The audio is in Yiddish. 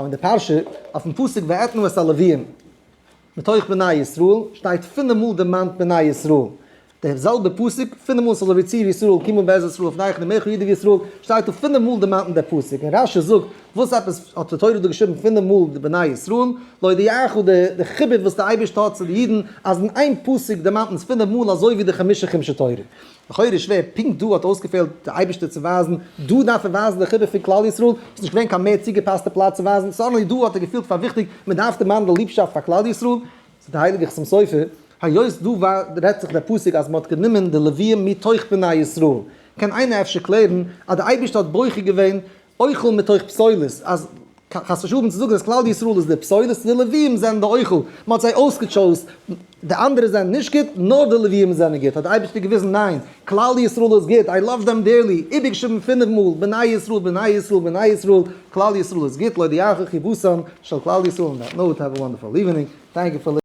אין די פרשה, אויפן פסוק ואתנה את הלוויים מתוך בני ישראל, שטייט פינף מאל דערמאנט בני ישראל. דער זעלבער פסוק, פינף מאל ס'איז אזוי ווי צור ישראל קומו בעזר ישראל לפניכם נמך ידיו ישראל, שטייט דא פינף מאל דערמאנט אין דער פסוק. און רשי זאגט, וואס עפעס האט די תורה דא געשריבן פינף מאל די בני ישראל? להודיעך די חיבור וואס די אייבערשטער האט צו די אידן, אז אין איין פסוק דערמאנט מען עס פינף מאל אזוי ווי די חמשה חומשי תורה. לכאורה שווער, פונקט דא האט אויסגעפעלט די אייבערשטער צו ווייזן, דא דארף ער ווייזן די חיבור פון כלל ישראל, ס'איז נישט געווען קיין מער צוגעפאסטע פלאץ צו ווייזן, suddenly דא האט ער געפילט פאר וויכטיג, מען דארף דערמאנען די ליבשאפט פאר כלל ישראל, זאגט די הייליגע חתם סופר, היות דא רעדט זיך דער פסוק אז מען האט גענומען די לוויים מתוך בני ישראל, קען איינער אפשר קלערן אז די אייבערשטער האט בוחר געווען אוכל מתוך פסולת, אז חס ושלום צו זאגן אז כלל ישראל איז די פסולת, די לוויים זענען די אוכל, מען האט זיי אויסגע choose ט, די אנדערע זענען נישט גוט, נאר די לוויים זענען גוט, האט די אייבערשטער געוויזן ניין, כלל ישראל איז גוט, I love them dearly, איבערגעשריבן פינף מאל, בני ישראל, בני ישראל, בני ישראל, כלל ישראל איז גוט, להודיעך חיבתן של כלל ישראל, on that note, have a wonderful evening, thank you for.